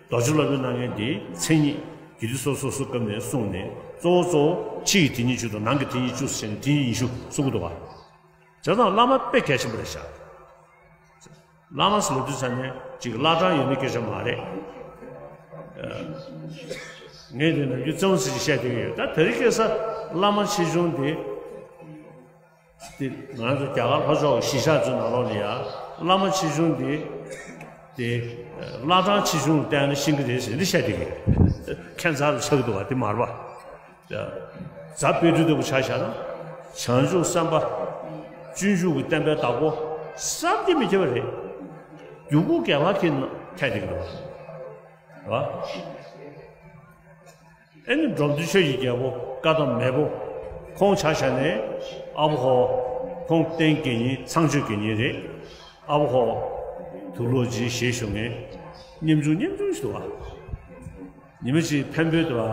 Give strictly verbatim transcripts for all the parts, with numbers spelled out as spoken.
རྡོ་རྗེ་སློབ་དཔོན་སྣ་ལྔའི་འདི་མཚན་ཉིད་རྒྱུད་སྡེ་སོ་སོ་སོ་སྐབས་ནས་གསུངས་ནས། གཙོ་བོ་གཙོ་བོ་ཕྱི་ཡི་དེ་ཉིད་བཅུ་དང་ནང་གི་དེ་ཉིད་བཅུ་ཟེར་ནས་དེ་ཉིད་ཉི་ཤུ་གསུང་གི་འདུག་བ། བྱས་ཙང་བླ་མ་དཔེ་གལ་ཆེན་པོ་རེད་ཤག་བླ་མ་ཟེར་ལབ་དུས་ཙ་ནས་ཅིག་བླ་བྲང་ཡོད་མེད་སྐད་ཆ་མ་རེད། ངས་དེ་ནམ་རྒྱུན་རྩེད་མོ་རྩེ་ཅིག་བཤད་བསྡད་ཀྱི་ཡོད། ད་དེ་རིང་ཁ་སང་བླ་མ་ཆེ་ཆུང་དེ། དེ་ང་ཚོ་རྒྱ་གར་ལྷོ་ཕྱོགས་ཀྱི་གཞིས་ཆགས་ཚོའི་ནང་ལོགས་ལ་ཡ་བླ་མ་ཆེ་ཆུང་དེ། དེ་བླ་བྲང་ཆེ་ཆུང་ལ་བརྟེན་ནས་ཤེས་ཀྱི་རེད་ཟེར་འདི་བཤད་བསྡད་ཀྱི་ཡོད། ཁྱད་མཚར་དུ་ཆགས་ཀྱི་འདུག་བ། དེ་མ་རེད་པ། རྫ་དཔལ་སྤྲུལ་ལྟ་བུ་ཆ་བཞག་ན། བྱང་ཆུབ་སེམས་དཔའ་སྤྱོད་འཇུག་གི་བསྟན་པའི་བདག་པོ་བསམ་གྱིས་མི་ཁྱབ་པ་རེད། རྒྱུ་སྐུ་རྒྱལ་བ་ཁྱེད་ན་ཁྱེད་དེ་གི་རེད་བ། ཨེ་ནི་འབྲོམ་སྟོན་ཆོས་ཀྱི་རྒྱལ་པོ་བཀའ་གདམས་མེས་པོ། ཁོང་ཆ་བཞག་ནས་ཨ་བོ་ཧོ། ཁོང་རྟེན་དགེ་བསྙེན་ཚངས་སྤྱོད་དགེ་བསྙེན་རེད། ཨ་བོ་ཧོ། དུག་ལོག་ཅིག་ཞེས་ཞུ་མཁན་ཉམ་ཆུང་ཉམ་ཆུང་ཞིག་འདུག་བ། ཉི་མ་གཅིག་འཕན་པོའི་དུ་བ།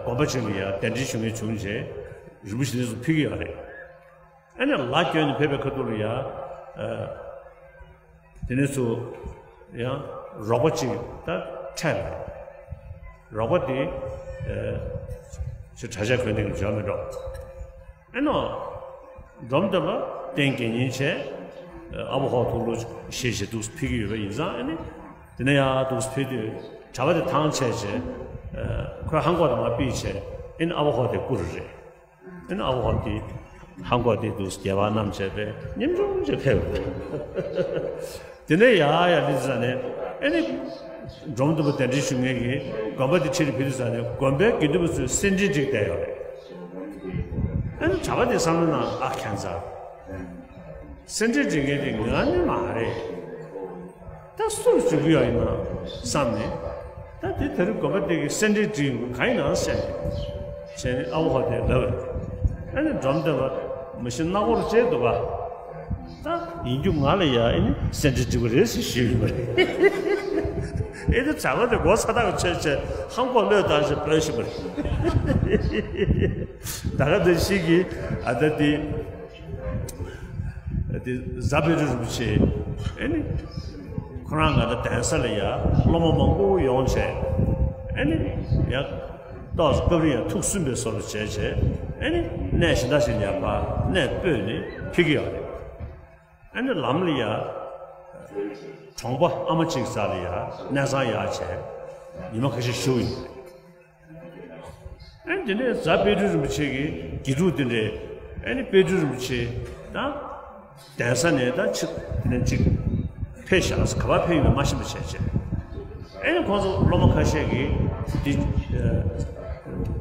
དགོན་པ་ཅིག་ལ་ཡ་གདན་འདྲེན་ཞུ་མཁན་བྱུང་རྗེས་རིན་པོ་ཆེ་འདི་ཚོ་ཕུལ་གྱི་ཡོད་རེད། ཨ་ནི་ལ་བསྐྱོན་ནས་ཕེབས་པའི་ཁ་ཐུག་ལ་ཡ། དེ་ནས་ཚུར་ཡང་རོགས་པ་ཅིག་ད་འཕྲད་ལ། རོགས་པ་དེ་ཅིག་གྲྭ་ཆས་གོན་ནས་འཇོག་མི་འགྲོ། ཨེ་ནོ། འབྲོམ་སྟོན་པ་རྟེན་དགེ་བསྙེན་བྱས། ཨ་བོ་ཧོ་དུག་ལོག་ཞེས་བྱས་འདུག་ཕུལ་གྱི་ཡོད་པ་ཡིན་ཙང་། ཨ་ནི་དེ་ནས་ཡང་འདུག་ཕུལ་དུས་གྲྭ་པ་དེ་ཐང་ཆད་བྱས། ཁོས་ཧང་གོ་དང་ང་ཕུལ་བྱས། ཨེ་ནི་ཨ་བོ་ཧོ་དེ་བཀུར་རེད། ཨེ་ནི་ཨ་བོ་ཧོ་དེ་ཧང་གོ་དེ་འདུག་རྒྱལ་བ་རྣམས་བྱས་པས་ཉམ་ཆུང་བྱས་ཕེབས། དེ་ནས་ཡ་ཡ་ལི་ཙ་ནས་ཨེ་ནི་འབྲོམ་སྟོན་པ་གདན་འདྲེན་ཞུ་མཁན་གྱིས་དགོན་པ་དེ་ཁྲིད་ཕེབས་དུས་ཙ་ནས་དགོན་པའི་དགེ་འདུན་པ་ཚོས་སེར་ཕྲེང་བསྒྲིགས་བསྡད་ཡོད་རེད། ཨེ་ནི་གྲྭ་པ་དེ་བསམ་བློ་ནང་ཨ་ཁྱད་མཚར། སེར་ཕྲེང་བསྒྲིགས་མཁན་དེ་ང་ནི་མ་རེད། ད་སུར་འཇུག་གི་ཡོད་ཡིན་ན་བསམ་ནས། ད་དེ་དེ་རིང་དགོན་པ་དེ་གི་སེར་ཕྲེང་བསྒྲིགས་ཡོང་གི་གང་ཡིན་ནམ་བཤད་ནས། བྱས་ནས་ཨ་བོ་ཧོ་དེ་ལབ་རེད། ཨ་ནི་འབྲོམ་སྟོན་པ་མི་ཤི་སྣ་སྒོར་བཅད་འདུག་ག། ད་ཡིན་རྒྱུ་ང་ལ་ཡ་ཨེ་ནི་སེར་ཕྲེང་བསྒྲིགས་པ་རེད་ཟེར་ཞུས་ཡོད་པ་རེད། ཨེ་ནི་གྲྭ་པ་དེ་མགོ་ཚ་ཐག་ཆོད་བྱས་ཧང་གོ་བློས་བཏང་བྱས་སྤོས་ཤིག་པ་རེད། ད་ག་དེ་ཞིག་གིས་ཨ་ད་དེ། དེ་རྫ་དཔལ་སྤྲུལ་རིན་པོ་ཆེ། ཨེ་ནི། ཁོ་རང་ང་ད་གདན་ས་ལ་ཡ་སློབ་མ་མང་པོ་ཡོང་བྱས། ཨེ་ནི། ཡ། ཏོག་ཙམ་སྐབས་རེ་ཡ་ཐུགས་སུན་པའི་བཟོ་འདྲ་བྱས་བྱས། ཨེ་ནི། གནས་གཞན་དག་ཞིག་ནས་ཕར་གནས་སྤོས་ནས་ཕེབས་ཀྱི་ཡོད་རེད། ཨེ་ནི་ལམ་ལ་ཡ། གྲོང་པ་ཨ་མ་གཅིག་རྩ་ལ་ཡ་གནས་ཚང་གཡར་བྱས། ཉི་མ་ཁ་ཤས་བཞུགས་ཡོད་རེད། ཨེ་དེ་ནས་རྫ་དཔལ་སྤྲུལ་རིན་པོ་ཆེ་གི་དགེ་ཕྲུག་དེ་འདྲས། ཨེ་ནི་དཔལ་སྤྲུལ་རིན་པོ་ཆེ་དང་གདན་ས་ནས་ད་ཕྱི་དེ་ནས་གཅིག་ཕེབས་བཞག་ས་ག་པར་ཕེབས་ཡོད་མ་ཤེས་པ་བྱས་བྱས། ཨེ་ནི་ཁོང་ཚོ་སློབ་མ་ཁ་ཤས་ཀྱིས་འདི་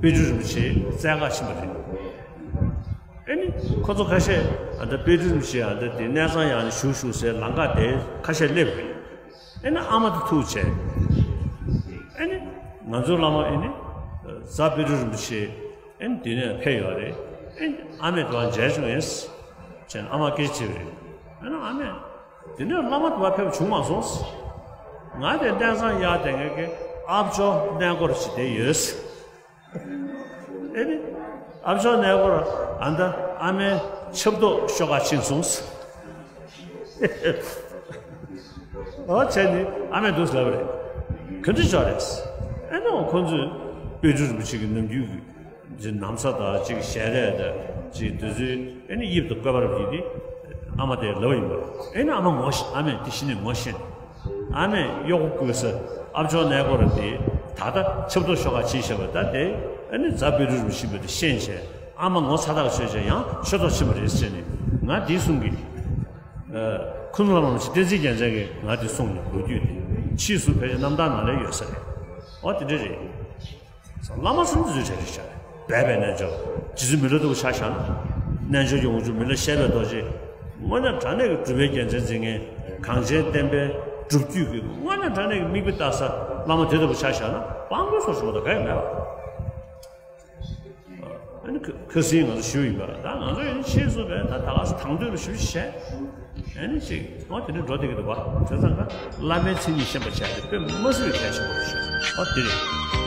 དཔལ་སྤྲུལ་རིན་པོ་ཆེ་བཙལ་ག་ཕྱིན་པ་རེད། ཨེ་ནི་ཁོ་ཚོ་ཁ་ཤས་ཨ་ད་དཔལ་སྤྲུལ་རིན་པོ་ཆེ་ཨ་ད་དེ་གནས་ཚང་གཡར་ནས་བཞུགས་བཞུགས་སའི་ལམ་ཁ་དེ་ཁ་ཤས་སླེབས་རེད། ཨེ་ནི་ཨ་མ་དེ་ཐུག་བྱས། ཨེ་ནི་ང་ཚོའི་བླ་མ་ཨེ་ནི་རྫ་དཔལ་སྤྲུལ་རིན་པོ་ཆེ་ཨེ་ནི་དེ་ནས་ཕེབས་ཡོད་རེད། ཨེ་ནི་ཨ་མས་དེ་བ་མཇལ་བྱུང་ཡིན་ཟེར་ནས་ཨ་མ་སྐད་ཆ་དྲིས་པ་རེད། ཨེ་ནི་ཨ་མས་དེ་ནས་བླ་མ་དེ་བ་ཕེབས་བྱུང་མ་སོང་ཟེར། ང་དེ་གནས་ཚང་གཡར་བསྡད་མཁན་གྱི་ཨ་ཇོ་གནས་སྐོར་ཅིག་དེ་ཡོད་ཟེར། ཨེ་ནི། ཨ་ཇོ་གནས་སྐོར་ཨ་ད་ཨ་མའི་ཆབ་ཏོག་ཤོག་ཁ་ཕྱིན་སོང་ཟེར། ཨོ་བྱས་ནི་ཨ་མས་འདུག་ལབ་པ་རེད། ག་འདྲ་ཅིག་རེད་ཟེར། ཨེ་ནི་ཁོང་ཚོས་དཔལ་སྤྲུལ་རིན་པོ་ཆེ་གི་ནམ་རྒྱུན་གྱི་ཅིག་ན་བཟའ་དང་ཅིག་ཞལ་རས་དང་ཅིག་དེ་ཚོའི་ཨེ་ནི་དབྱིབས་དང་བཀོད་པ་རབ་ཡིན་ཏེ། ཨ་མ་དེས་ལབ་པ་ཡིན་པ། ཨེ་ནི་ཨ་མ་ངོ་ཤེས། ཨ་མས་དེ་གཞི་ནས་ངོ་ཤེས་ནས། ཨ་མས་གཡོག་པོ་བསྐོས་ས་ཨ་ཇོ་གནས་སྐོར་དེ་ད་ལྟ་ཆབ་ཏོག་ཤོག་ཁ་ཕྱིན་བཞག་པ་ད་དེ་ཨ་ནི་རྫ་དཔལ་སྤྲུལ་རིན་པོ་ཆེ་ཡིན་པ་དེ་ཤེས་བྱས། ཨ་མ་ངོ་ཚ་ཐག་ཆོད་བྱས་ཡང་ཆོས་ཐོག་ཕྱིན་པ་རེད་ཟེར་ནས་ང་འདི་གསུང་གི། ཁུ་ནུ་བླ་མ་རིན་པོ་ཆེ་བསྟན་འཛིན་རྒྱལ་མཚན་གྱིས་ང་འདི་གསུངས་ནས་ལོ་རྒྱུས་དེ་ཕྱིས་སུ་ཕལ་ཆེར་རྣམ་ཐར་ནང་ལ་ཡོད་ས་རེད། ཨོ་དེ་འདྲ་རེད། བླ་མ་ཟེར་ན་དེ་ཚོའི་གྲས་རེད་ཤག་སྦས་པའི་རྣལ་འབྱོར། རྗེ་བཙུན་མི་ལ་སྟུག་པོ་ཆ་བཞག་ན། རྣལ་འབྱོར་གྱི་དབང་ཕྱུག་མི་ལ་བཤད་པའི་རྡོ་རྗེ། དངོས་གནས་དྲང་གནས་ཀྱི་སྒྲུབ་པའི་རྒྱལ་མཚན་འཛིན་མཁན། གངས་ཅན་བསྟན་པའི་སྒྲུབ་བརྒྱུད་ཀྱི་དངོས་གནས་དྲང་གནས་ཀྱི་མིག་དཔེ་ལྟ་ས་བླ་མ་དེ་ལྟ་བུ་ཆ་བཞག་ན་དཔང་པོའི་ཚོར་བྱུང་བ་དང་ག་ཡང་མེད་པ། ཨ་ནི་ཁ་ཁ་སང་ང་ཚོ་ཞུས་ཡིན་པ་ད་ང་ཚོ་ཡིན་ཕྱིས་སུ་བས་ད་ད་ག་ས་དང་དོད་ལ་ཞུ་བྱས། ཨ་ནི་ཅིག་ཨོ་དེ་འདྲ་འགྲོ་བསྡད་ཀྱི་འདུག་པ། བྱས་ཙང་ཀ་བླ་མའི་མཚན་ཉིད་ཤེས་པ་བྱས་ཏེ་དཔེ་མ་སྲིད་པའི་གལ་ཆེན་པོ་རེད་ཤག་ཨོ་དེ་རེད།